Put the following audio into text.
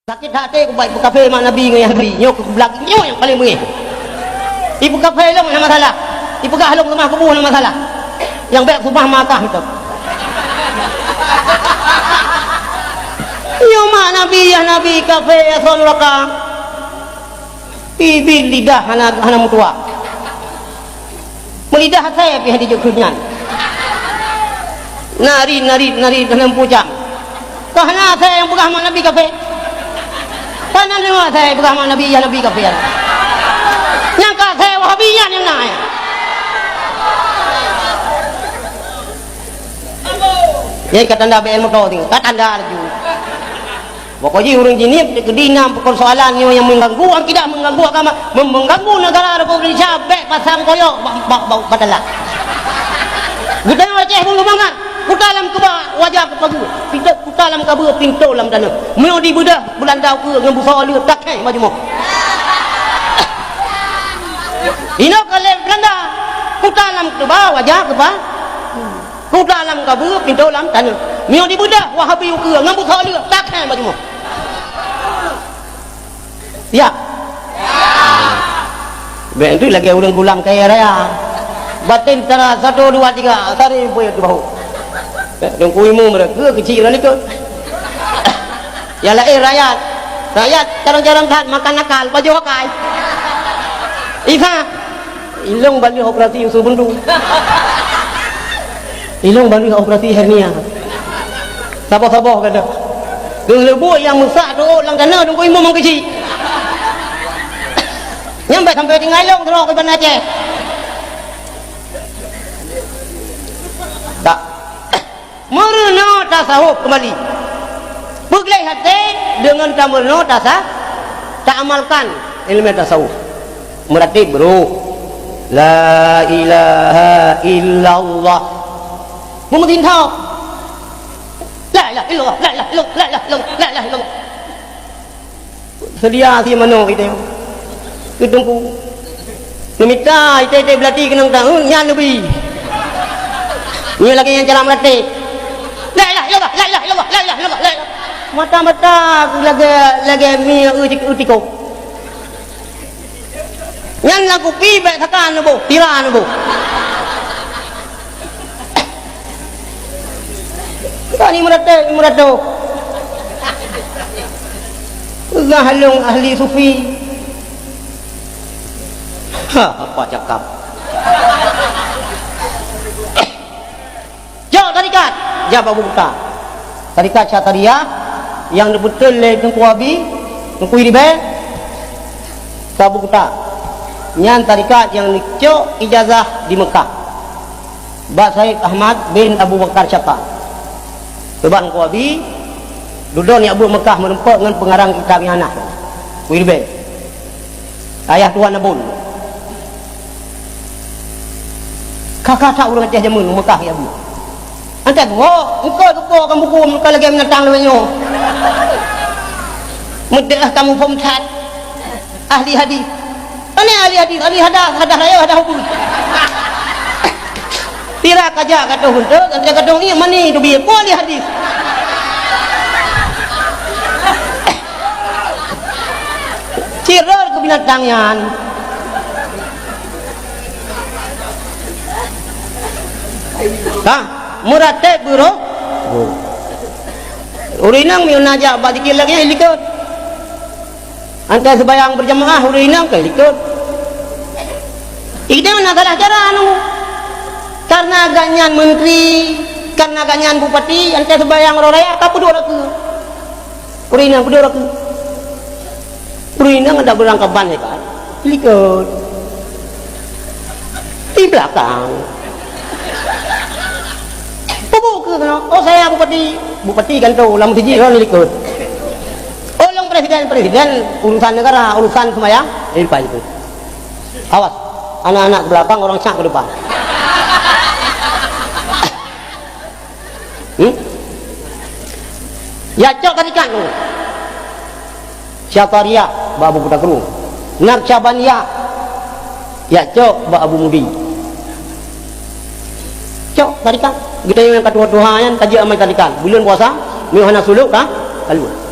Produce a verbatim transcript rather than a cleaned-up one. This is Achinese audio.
Sakét até ku bak ipeukafé mak Nabi ngon yah Nabi. Nyoe keublak nyoe nyang paleng beungéh. Ipeukafé lôn hana masalah. Ipeugah lôn seumah kubu hana masalah. Nyang bèk seumah makah itu. Nyoe mak Nabi, yah Nabi kafé, asoe nuraka. Bit-bit lidah hana, hana meutuah. Meulidah asèe pih hana jeuet keu nyan. Narit, narit, narit, hana meupucang. Ka hana asèe nyang peugah mak Nabi kafé. Ka na deungoe asèe peugah mak Nabi, yah Nabi kafé. Nyang ka asèe Wahabi nyan nyang na, ya. Nyan ka tanda B L moto tu. Ka tanda laju. Pokok jih ureueng jinih keudina persoalan nyoe nyang mengganggu akidah, mengganggu agama, mem-, mengganggu negara Republik Indonesia, bèk pasang koyok bak, bak, bak, bak dalam. Geutanyoe Aceh pun geumangat, kuta lam keuba wajah keu pageue, pintoe kuta lam kabeue, pintoe lam tanoh. Meunyoe dibeudoh Beulanda ukeue ngon busoe le, takhèe bak jumoh. Inoe ka lé Beulanda, kuta lam keuba wajah keu pa-, kuta lam kabeue, pintoe lam tanoh. Meunyoe dibeudoh Wahabi ukeue ngon busoe le, takhèe bak jumoh. Ya. Bèk tu lagèe ureueng gulam kaya raya. Baten tara satu, dua, tiga, tarik buet di bahu. Teungku imum mereka kecil lah ikut. Yang lain rakyat. Rakyat kadang-kadang that makan nakal, baju pakai. Isa. Ilong balik operasi usus buntu. Ilong balik operasi hernia. Saboh-saboh kata. Geuleubu nyang meusak tu lam tanah dungku imum mangkeuci. Nyang bèk sampai tinggai long terus ke Banda Aceh. Tak. Meurunoe tasawuf kembali. Peugleh até deungon tameurunoe tasa-, taamalkan ilmu tasawuf. Meuratib bro. La ilaha illallah. Meumeutinta. La ilaha illallah, la ilaha illallah, la ilaha illallah, la ilaha illallah. Seudia sie manoe itée. Keu teungku. Neumita itée-itée beulati keunong taun, nyan neubi. Nyoe lagée nyang cara meuratéb. La ilaha illallah, la ilaha illallah, la ilaha illallah, la ilaha. Mata-mata lagée, lagée mi eu, eu tiko. Nyan lam kupi bék saka neuboh, tira neuboh. Ka ni meuratéb, meuradoh. Peugah lôn ahli sufi. Ha, apa cakap? Jok tarikat, jak bak Abu Bakar. Tarikat Syatariah nyang neupeuteun lé Teungku Abi, Teungku Iribée, ka Abu Bakar. Nyan tarikat nyang neucok ijazah di Meukah. Bak Said Ahmad bin Abu Bakar Syattar. Teubang Teungku Abi, dudoe nyak buet Meukah meurumpok ngon peungarang kitab nyang hana. Teungku Iribée. Ayah tuan Abon. Ka-ka that ureuëng Aceh jameun Meukah ya bu. Antai geuwoe, engkau geupo kan buku muka lagée binatang lawét nyoe. Meudeuh kamu phom that. Ahli hadis. Ini ahli hadis, ahli hadah, hadah raya, hadah hubung. Tira kajak ka toh untuk, antai ka toh ingat mani tu biar pun ahli hadis. Ciror keu binatang nyan. Ka, meuratéb beuroh. Ureuëng inong meunyoe na jak bak zikir lagée nyan likot. Antai seubayang beurjamaah ureuëng inong ka likot. Ideh na salah cara anu. Karena gobnyan menteri, karena gobnyan bupati, antai seubayang uroe raya ka peuduek rakeu. Ureuëng inong peuduek rakeu. Ureuëng inong ada beurangkaban hebat. Likot. Di belakang. Peubuet keu keunoe. Oh, saya bupati. Bupati kan tu, lam siji kan likot. Oh, lôn presiden, presiden urusan negara, urusan semayang, eh, lupa itu. Awas, anak-anak ke belakang, orang syak ke depan. Hmm? Ya cok tarikat tu. Syatariah bak Abu Kuta Krueng. Naqsyabandiyah ya cok bak Abu Mudi. Cok tarikat. Geutanyoe nyang ka tuha-tuha nyan tajak amai tarikat. Buleuen puasa, meuhana suluk ka kaluar.